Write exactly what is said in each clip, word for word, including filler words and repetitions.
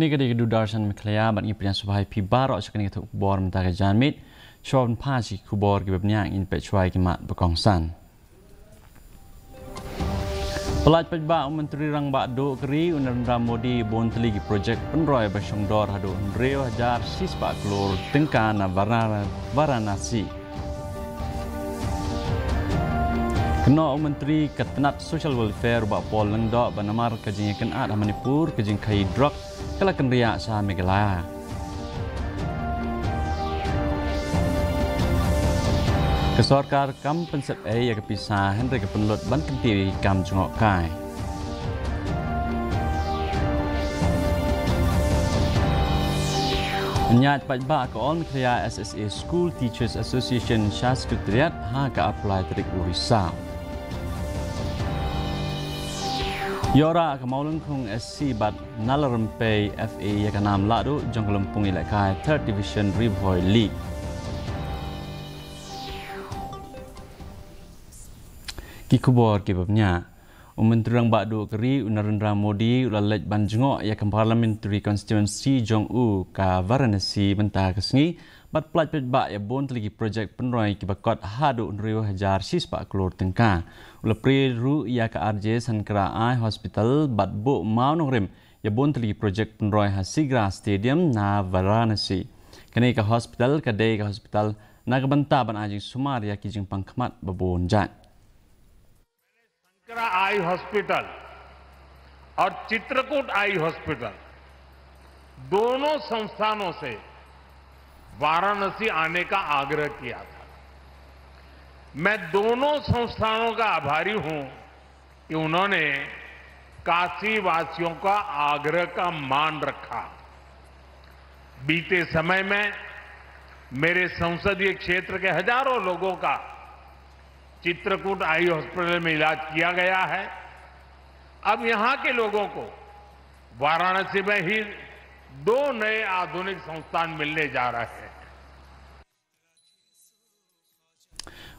Kane ka dei ka Doordarshan Meghalaya bad ngi pdiang sngewbha ïa phi baroh sha kane ka thok khubor mynta ka janmiet. Shuwa ban phai sha ki khubor kiba bniah ngin peit shuwa ïa ki mat ba kongsan. Pyllait paidbah u Myntri Rangbah Duh ka ri u Narendra Modi bun tylli ki projek pynroi ba shongdor haduh hynriew hajar shispah klur tyngka na Vara-, Varanasi. Kynnoh u Myntri ka tnat Social Welfare u Bah Paul Lyngdoh ba namar ka jingïakynad ha Manipur ka jingkhaïi drok ka la kynriah sha Meghalaya. Ka sorkar kam pynsep ei ïa ka pisa hynrei ka pynlut ban kyntiew ïa ki kam jngohkai. Ñiad paidbah ka All Meghalaya S S A School Teachers Association sha Secretariat ha ka arphew lai tarik u Risaw. Ïoh rah ka Mawlyngkhung S C bad Nalarympei F A ïa ka nam lahduh jong ka lympung ïalehkai Third Division Ri Bhoi League. Ki khubor kiba bniah. U Myntri Rangbah Duh ka ri u Narendra Modi u la leit ban jngoh ïa ka Parliamentary Constituency jong u ka Varanasi mynta ka sngi bad pyllait paidbah ïa bun tylli ki projek pynroi kiba kot haduh hynriew hajar shispah klur tyngka. U la plie ruh ïa ka R J Shankara Eye Hospital bad buh mawnongrim ïa bun tylli ki projek pynroi ha Sigra Stadium na Varanasi. Kane ka hospital ka dei ka hospital na ka bynta ban ai jingsumar ïa ki jingpang khmat ba bun jait. शंकरा आई हॉस्पिटल और चित्रकूट आई हॉस्पिटल, दोनों संस्थानों से वाराणसी आने का आग्रह किया था। मैं दोनों संस्थानों का आभारी हूं कि उन्होंने काशी वासियों का आग्रह का मान रखा। बीते समय में मेरे संसदीय क्षेत्र के हजारों लोगों का चित्रकूट आई हॉस्पिटल में इलाज किया गया है। अब यहां के लोगों को वाराणसी में ही दो नए आधुनिक संस्थान मिलने जा रहे हैं।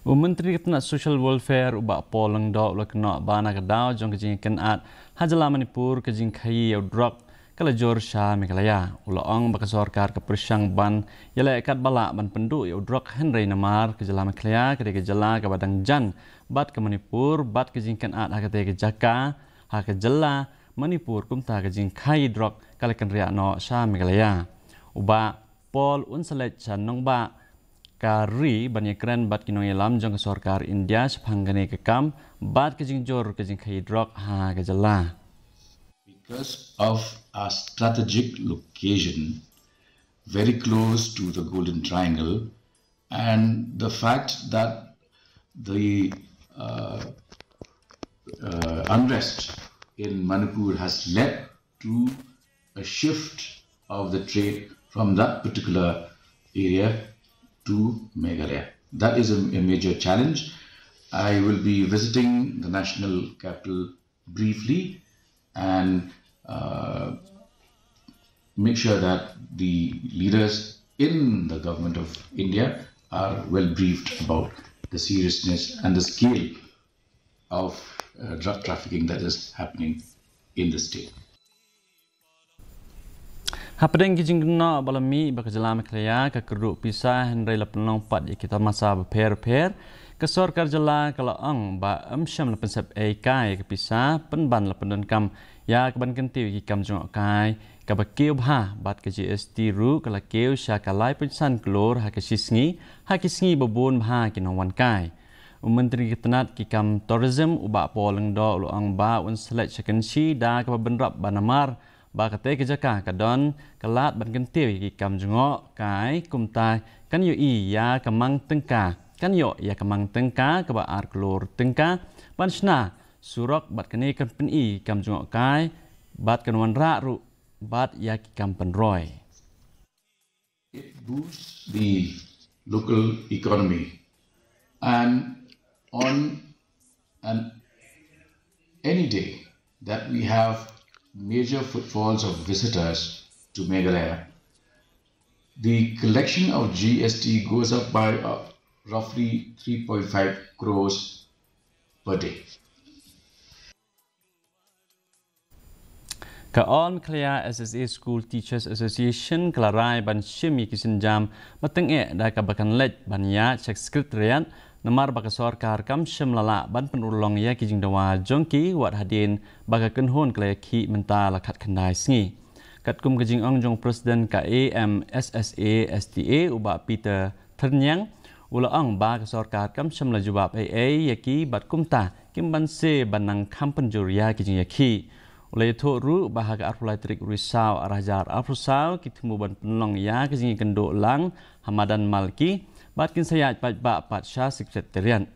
U Myntri ka tnat Social Welfare u Bah Paul Lyngdoh u la kynnoh ba na ka daw jong ka jingïakynad ha jylla Manipur ka jingkhaïi ïa u drok ka la jur sha Meghalaya. U la ong ba ka sorkar ka pyrshang ban ïaleh katba lah ban pynduh ïa u drok hynrei namar ka jylla Meghalaya ka dei ka jylla kaba dang jan bad ka Manipur bad ka jingïakynad ha katei ka jaka ha ka jylla Manipur kumta ka jingkhaïi drok ka la kynriah noh sha Meghalaya. U Bah Paul un sa leit sha nongbah ka ri ban ïakren bad ki nongïalam jong ka sorkar India shaphang kane ka kam bad ka jingjur ka jingkhaïi drok ha ka jylla. Because of our strategic location very close to the Golden Triangle and the fact that the uh, uh, unrest in Manipur has led to a shift of the trade from that particular area to Meghalaya. That is a, a major challenge. I will be visiting the national capital briefly and uh, make sure that the leaders in the government of India are well briefed about the seriousness and the scale of uh, drug trafficking that is happening in the state. Hapdeng ki jingkynnoh ba la mih ba ka jylla Meghalaya ka kyrduh pisa hynrei la pynlong pat ïa ki tamasa bapher bapher, ka sorkar jylla ka la ong ba ym shym la pynsep ei kai ïa ka pisa pynban la pyndonkam ïa ka ban kyntiew ïa ki kam jngohkai kaba kiew bha bad ka G S T ruh ka la kiew sha ka lai point san klur ha ka shi sngi ha ki sngi ba bun bha ki nongwan kai. U Myntri ka tnat ki kam tourism u Bah Paul Lyngdoh u la ong ba un sa leit sha Kynshi da kaba bynrap ba namar ba katei ka jaka ka don ka lad ban kyntiew ïa ki kam jngohkai kumta kan ïohi ïa ka mang tyngka, kan ïoh ïa ka mang tyngka kaba ar klur tyngka ban shna surok bad kane kan pyni ïa ki kam jngohkai bad kan wanrah ruh bad ïa ki kam pynroi. It boosts the local economy. And on an any day that we have major footfalls of visitors to Meghalaya, the collection of G S T goes up by uh, roughly three point five crores per day. Ka All Meghalaya S S A School Teachers Association ka la rai ban shim ïa ki sienjam ba tyngeh da kaba kan leit ban ïaid sha ka Secretariat namar ba ka sorkar kam shym la lah ban pynurlong ïa ki jingdawa jong ki wat hadien ba ka kynhun ka la ïakhih mynta la khatkhyndai sngi. Katkum ka jingong jong President ka A M S S A S T A u Bah Peter Thyrniang, u la ong ba ka sorkar kam shym la jubab ei ei ïa ki bad kumta kim banse ban nang kham pynjur ïa ki jingïakhih. U la ïathuh ruh ba ha ka arphew lai tarik u Risaw ar hajar arphew saw ki thmu ban pynlong ïa ka jingïakynduh lang ha madan Malki bad kin sa ïaid paidbah pat sha Secretariat.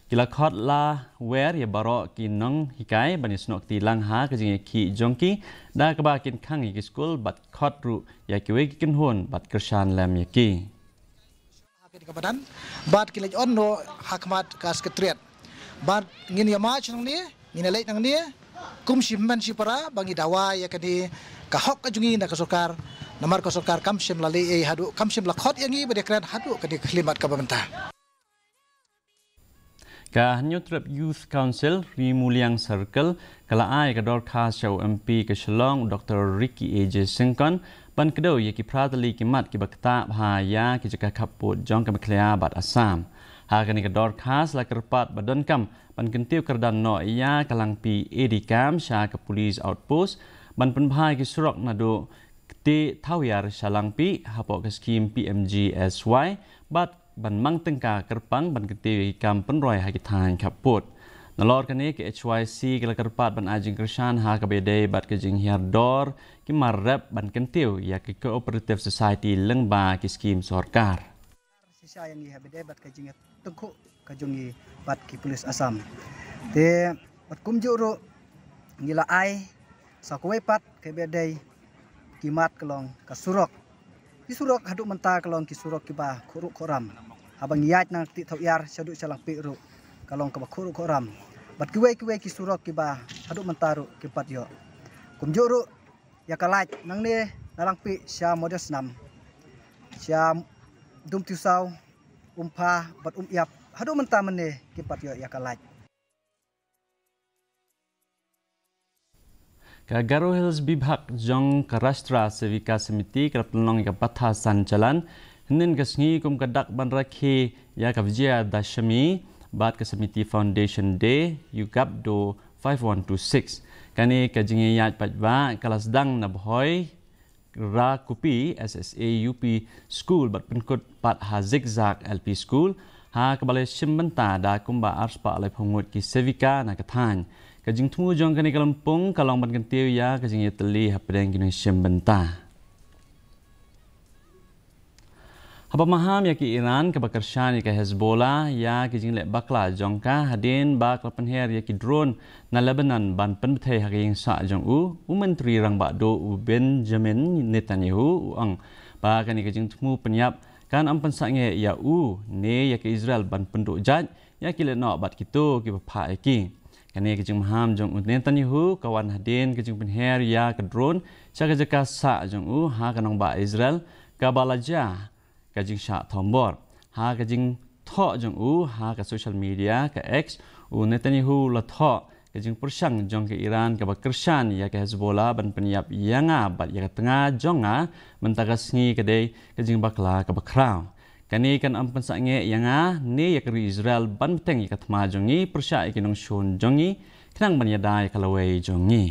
Ki la khot la wer ïa baroh ki nonghikai ban ïasnoh kti lang ha ka jingïakhih jong ki da kaba kin khang ïa ki skul bad khot ruh ïa kiwei ki kynhun bad kyrshan lem ïa ki. Ha ka dei ka madan bad ki leit on noh ha khmat ka Secretariat. Bad ngin ïa march nangne, ngin ïa leit nangne kum shi hynmen shi para ba ngi dawa ïa kane ka hok ka jong ngi na ka sorkar. Namar ka sorkar kam shym la leh ei haduh, kam shym la khot ïa ngi ban ïakren haduh kane ka khlieh mat kaba mynta. Ka Hynñiewtrep Youth Council, Ri Muliang Circle, ka la ai ka dorkhas sha u M P ka Shillong, Doctor Ricky A J Syngkon, ban kdew ïa ki phra tylli ki mat kiba ktah bha ïa ki jaka khappud jong ka Meghalaya bad Assam. Ha kane ka dorkhas la kyrpad ba donkam ban kyntiew kyrdan noh ïa ka Langpih A D camp sha ka police outpost, ban pynbha ïa ki surok naduh Ktieh Thawiar sha Langpih hapoh ka skhim P M G S Y bad ban mang tyngka kyrpang ban kyntiew ïa ki kam pynroi ha ki thaiñ khappud. Nalor kane ka H Y C ka la kyrpad ban ai jingkyrshan ha kaba ïadei bad ka jinghiar dor ki mar rep ban kyntiew ïa ki cooperative society lyngba ki skhim sorkar. Shisha ïa ngi ha ba ïadei bad ka jingïatyngkhuh ka jong ngi bad ki police Assam. Te bad kumjuh ruh ngi la ai sa kawei pat ka ba ïadei ki mat ka long ka surok. Ki surok haduh mynta ka long ki surok kiba khuh ruh khuh ram. Haba ngi ïaid na Ktieh Thawiar shaduh sha Langpih ruh ka long kaba khuh ruh khuh ram. Bad kiwei kiwei ki surok kiba haduh mynta ruh kim pat ïoh. Kumjuh ruh ïa ka light nangne na Langpih sha Mawdiaw Snam, sha Dumtiewsaw, Umpha bad Umiap haduh mynta mynne kim pat ïoh ïa ka light. Ka Garo Hills Vibhag jong ka Rashtra Sevika Samiti ka la pynlong ïa ka Patha Sanchalan hynnin ka sngi kum ka dak ban rakhe ïa ka Vijayadashami bad ka Samiti Foundation Day, Yugabdo five one two six. Kane ka jingïaid paidbah ka la sdang na Bhoi Rakupi S S A U P School bad pynkut pat ha Zigzag L P School, ha kaba la shim bynta da kumba arspah laiphew ngut ki sevika na ka thaiñ. Ka jingthmu jong kane ka lympung ka long ban kyntiew ïa ka jingïatylli hapdeng ki nongshim bynta. Haba maham ïa ka Iran kaba kyrshan ïa ka Hezbollah ïa ka jingleh bakla jong ka hadien ba ka la pynher ïa ki drone na Lebanon ban pynbthei ha ka ïing sah jong u, u Myntri Rangbah Duh u Benjamin Netanyahu u ong ba kane ka jingthmu pynïap kan ym pynsangeh ïa u ne ïa ka Israel ban pynduh jait ïa ki lehnoh bad kito kiba phah ïa ki. Kane ka jingmaham jong u Netanyahu ka wan hadien ka jingpynher ïa ka drone sha ka jaka sah jong u ha ka nongbah Israel kaba la jia ka jingshah thombor. Ha ka jingthoh jong u ha ka social media ka X, u Netanyahu la thoh ka jingpyrshang jong ka Iran kaba kyrshan ïa ka Hezbollah ban pynïap ïa nga bad ïa ka tnga jong nga mynta ka sngi ka dei ka jingbakla kaba khraw. Kane kan ym pynsangeh ïa nga ne ïa ka ri Israel ban bteng ïa ka thma jong ngi pyrshah ïa ki nongshun jong ngi khnang ban ïada ïa ka lawei jong ngi.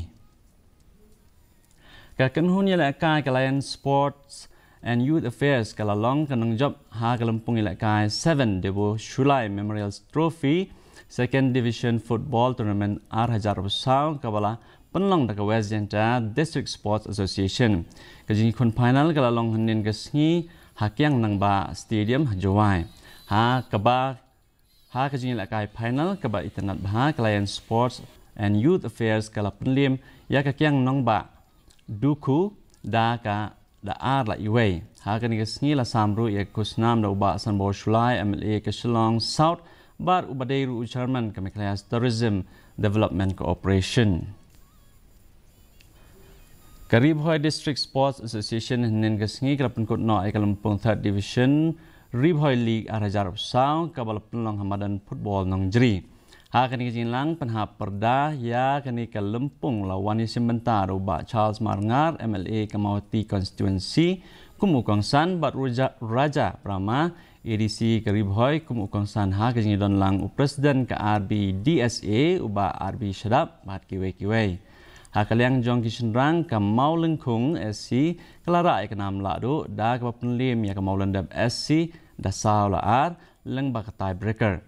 Ka kynhun ïalehkai ka Lion Sports and Youth Affairs ka la long ka nongjop ha ka lympung ïalehkai seven Debo Shullai Memorial Trophy Second Division Football Tournament ar hajar arphew saw kaba la pynlong da ka West Jaiñtia District Sports Association. Ka jingïakhun final ka la long hynnin ka sngi ha Kiang Nangbah Stadium ha Jowai. Ha kaba Ha ka jingïalehkai final kaba itynnad bha ka Lion Sports and Youth Affairs ka la pynliem ïa ka Kiang Nangbah Dukhu da ka da ar la iwei. Ha kane ka sngi la sam ruh ïa ka khusnam da u Bah Sanbor Shullai M L A ka Shillong South bad uba dei ruh u Chairman ka Meghalaya Tourism Development Corporation. Ka Ri Bhoi District Sports Association hynnin ka sngi ka la pynkut noh ïa ka lympung Third Division Ri Bhoi League ar hajar arphew saw kaba la pynlong ha madan football Nongjri. Ha kane ka jingïalang pynhap pyrda ïa kane ka lympung la wan ïashim bynta da u Bah Charles Marngar, M L A ka Mawhati Constituency kum u kongsan, bad Raja, Raja Brahma, A D C ka Ri Bhoi kum u kongsan ha ka jingdon lang u President ka R B D S A u Bah R B Shadap bad kiwei kiwei. Ha ka liang jong ki shynrang, ka Mawlyngkhung S C ka la rah ïa ka nam lahduh da kaba pynliem ïa ka Mawlyndep S C da saw la ar lyngba ka tie breaker.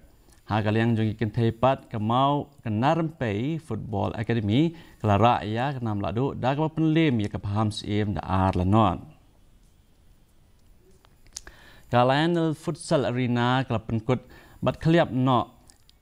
Ha ka liang jong ki kynthei pat, ka Maw, ka Narrympei Football Academy ka la rah ïa ka nam lahduh da kaba pynliem ïa ka Pahamsyiem da ar la nod. Ka Lionel Futsal Arena ka la pynkut bad khliap noh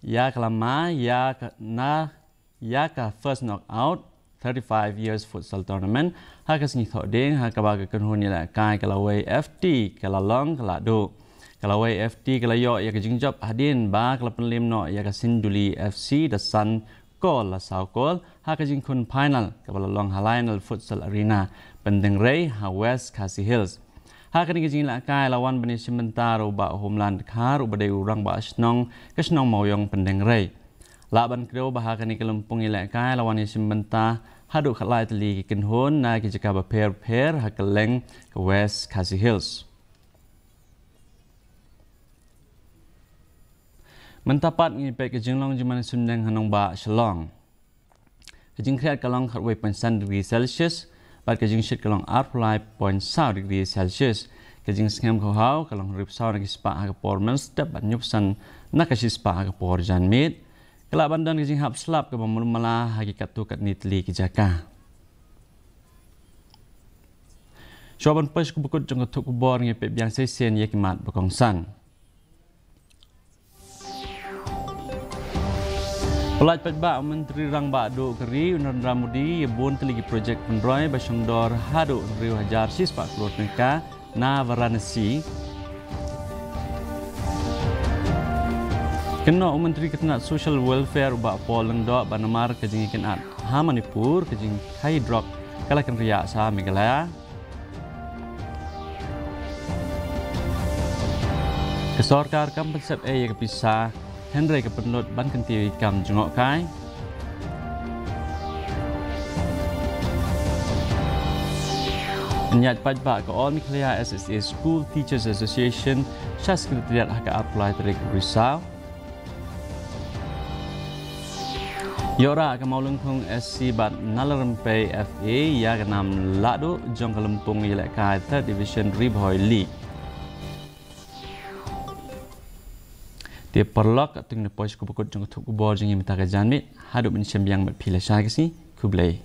ïa ka lama ïa ka na ïa ka first knockout thirty-five years futsal tournament ha ka sngi Thohdieng, ha kaba ka kynhun ïalehkai ka Lawei F T ka la long ka lahduh. Ka Lawei F T ka la ïoh ïa ka jingjop hadien ba ka la pynliem noh ïa ka Sinduli F C da san kol la saw kol ha ka jingkhun final kaba la long ha Lionel Futsal Arena, Pyndengrei ha West Khasi Hills. Ha kane ka jingïalehkai la wan ban ïashim bynta da u Bah Humlan Dkhar uba dei u Rangbah Shnong ka shnong Mawiong, Pyndengrei. Lah ban kdew ba ha kane ka lympung ïalehkai la wan ïashim bynta haduh khatlai tylli ki kynhun na ki jaka bapher bapher ha kylleng ka West Khasi Hills. Mynta pat ngin peit ka jinglong jingman suiñdeng ha nongbah Shillong. Ka jingkhriat ka long khatwei point san degree Celsius bad ka jingshit ka long arphew lai point saw degree Celsius. Ka jingsngem khawhaw ka long hynriewphew saw na ki spah ha ka por mynstep bad hynñiewphew san na ka shispah ha ka por janmiet. Ka lah ban don ka jinghap slap kaba malu mala ha ki katto katne tylli ki jaka. Shuwa ban poi sha kaba kut jong ka thup khubor, ngin peit biang shisien ïa ki mat ba kongsan. Pyllait paidbah u Myntri Rangbah Duh ka ri u Narendra Modi ïa bun tylli ki projek pynroi ba shongdor haduh hynriew hajar shispah klur tyngka na Varanasi. Kynnoh u Myntri ka tnat Social Welfare u Bah Paul Lyngdoh ba namar ka jingïakynad ha Manipur, ka jingkhaïi drok ka la kynriah sha Meghalaya. Ka sorkar kam pynsep ei ïa ka pisa, hynrei ka pynlut ban kyntiew ïa ki kam jngohkai. Ïaid paidbah ka All Meghalaya S S A School Teachers Association sha Secretariat ha ka arphew lai tarik u Risaw. Ïoh rah ka Mawlyngkhung S C bad Narrympei F A ïa ka nam lahduh jong ka lympung ïalehkai Third Division Ri Bhoi League. Te paralok, katto ngi poi sha kaba kut jong ka thup khubor jong ngi mynta ka janmiet. Haduh ban ïashem biang bad phi lashai ka sngi. Khublei.